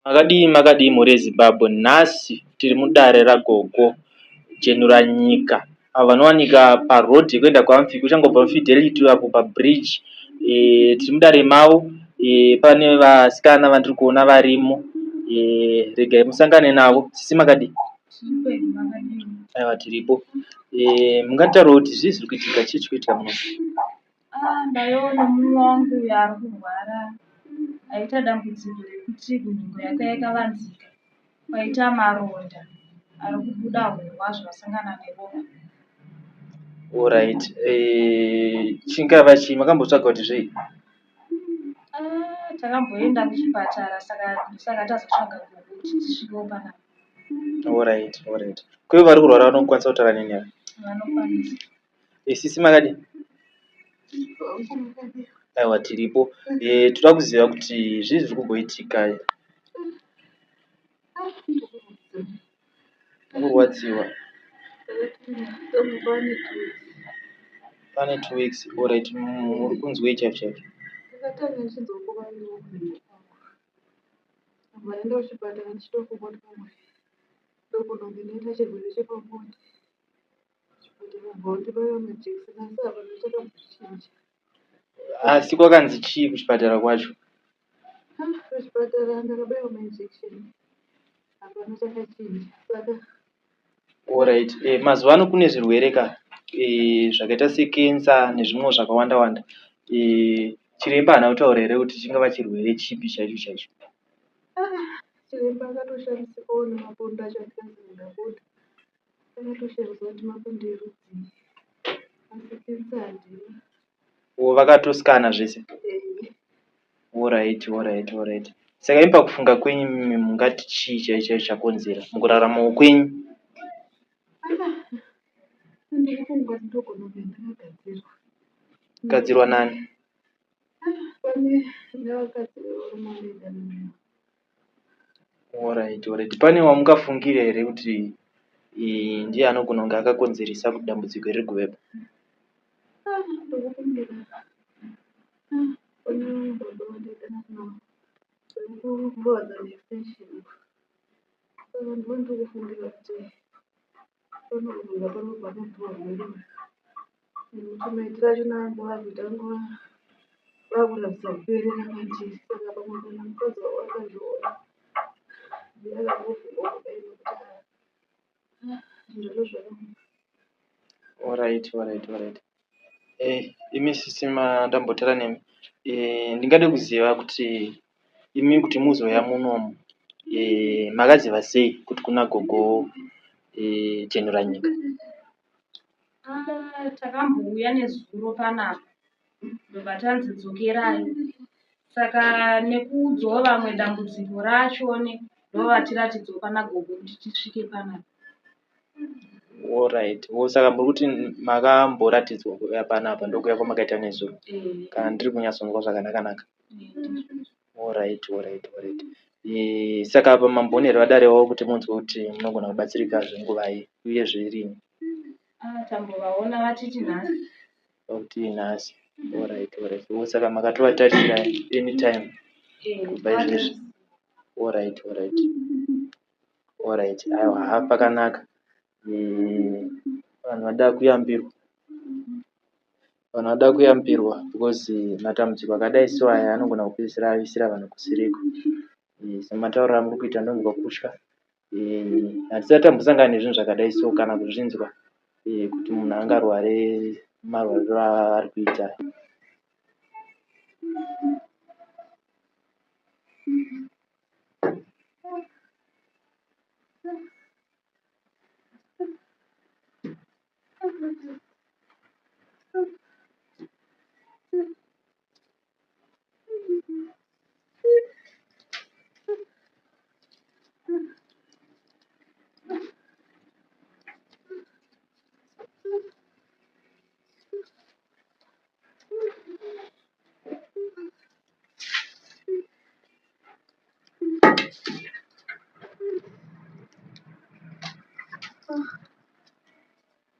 Makadii makadii mhuri yeZimbabwe nhasi tiri mudare ragogo Jenuranyika avo vanowanika paroad yekuenda kwaMupfiki uchangobva muFidelity apo pabridge. Tiri mudare mavo pane vasikana vandiri kuona varimo. Regai musangane navo. Sisi makadii? Aiwa tiripo. Mungataurawo kuti zvii zviri kuitika chii chiri kuitika muno? Ah, ndaiwo nemumwe wangu uyo ari kurwara aita dambudziko rekuti kunhengo yake yakavanzika kwaita maronda ari kubuda hurwa zvasangana neropa. Alright. Eh, chingava chii makambotsvaga kuti zvei? Ah, takamboenda kuchipatara saka saka tazotsvaga gogo kuti tisvikewo panapa. Alright, alright. Kwevo vari kurwara vanokwanisa kutaura neni here? Vanokwanisa. Eh, sisi makadii? Aiwa tiripo. Eh, toda kuziva kuti zvii zviri kumboitika. Mukurwadziwa. Pane 2 weeks. Alright, muri kunzwei chaizvo chaizvo? Ndakatanga ndichinzwa kuvaviwa kunhengo kwangu. Ndabva ndaenda kuchipatara ndichitofunga kuti pamwe ndogona kunge ndaita chirwere chepabonde. Asi kwakanzi chii kuchipatara kwacho? Kuchipatara ndakabaiwa mainjection hapana chakachinja saka Alright. Eh, mazuva ano kune zvirwere ka eh, zvakaita sekensa nezvimwewo zvakawanda wanda. Eh, chiremba haana kutaura here kuti chingava chirwere chipi chaicho chaicho? Chiremba akatoshamisikawo nemapundu acho andikanzi ndabuda. Akatoshayiwa kuti mapundu erudzii asi kensa handina. Oh, vakatosikana zvese? Eh. Alright, alright, alright. Saka imi pakufunga kwenyu imimi mungati chii chaicho chaicho chakonzera mukuraramawo kwenyu? Ndikufunga kuti ndogona kunge ndakagadzirwa. Gadzirwa nani? Pane nevakadzi vevarume vandaidana navo. Alright, alright. Pane wamungafungira here kuti ndiye anogona kunge akakonzeresa kuti dambudziko iri riguvepo? Ah, ndikufungira. Ah, pane vamwe baba vandaidana navo. Vekukuwadzana extension. Saka ndivo ndikufungira kuti panogona panobva panobva urwere. Nekuti maitiro acho anga akuita anga vakuratidza kuperera kwandiri saka pamwe kana mukadzi wavo akazviona ndiye akangofungawo kudai nekuti ah, zvinhu zvakaoma. Alright, alright, alright. Eh, imi sisi mandambotaura nemi. Eh, ndingade kuziva kuti imi kuti muzouya munomu eh, makaziva sei kuti kuna gogo eh, Chenuranyika? Ah, takambouya nezuro panapa ndobva tanzi dzokerai saka nekuudzawo vamwe dambudziko racho ne ndovatiratidzawo pana gogo kuti tisvike panapa. Alright. Oh, saka muri kuti makamboratidzwa kuuya panapa ndokuuya kwamakaita nezuro Eh, kana ndiri kunyatsonzwa zvakanaka naka. eh, ndizvozvo. Alright, alright, alright. Eh, saka apa mambonerwa vadare wavo kuti munzwe kuti munogona kubatsirika zvenguvai uyezve rini? Ah, tambovaona vatiti nhasi. Pakuti nhasi. Alright, alright. Oh, saka makatovatarisira anytime Eh, kubva izvezvi. Alright, alright. Alright. Aiwa, ha pakanaka. Eh, vanhu vada kuyambirwa. Vanhu vada kuyambirwa because matambudziko akadai so aya anogona kupedzisira awisira vanhu kusiriko. Eh, sematauriro amuri kuita ndonzwa kutya. Eh, hatisati tambosangana nezvinhu zvakadai so kana kuzvinzwa eh, kuti munhu angarware marwariro aari kuita.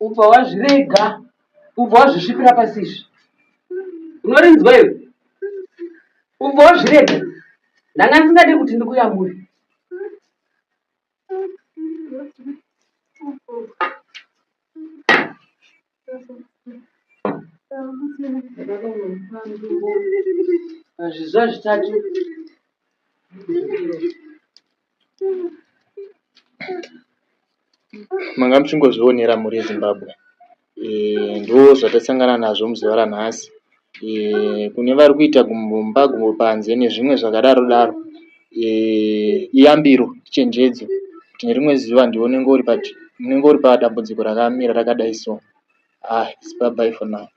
Ubva wazvirega, ubva wazvisvipira pasi izvi. Unorinzwa iwe? Ubva wazvirega. Ndanga ndisingade kuti ndikuyamure. Zvizuva zvitatu. Manga muchingozvionera mhuri yeZimbabwe. Ndo zvatasangana nazvo muzuva ranhasi. Kune vari kuita gumbo mumba gumbo panze nezvimwe zvakadaro daro. Iyambiro ichenjedzo kuti nerimwe zuva ndiwe unenge uri padambudziko rakamira rakadai so. Its bye bye for now.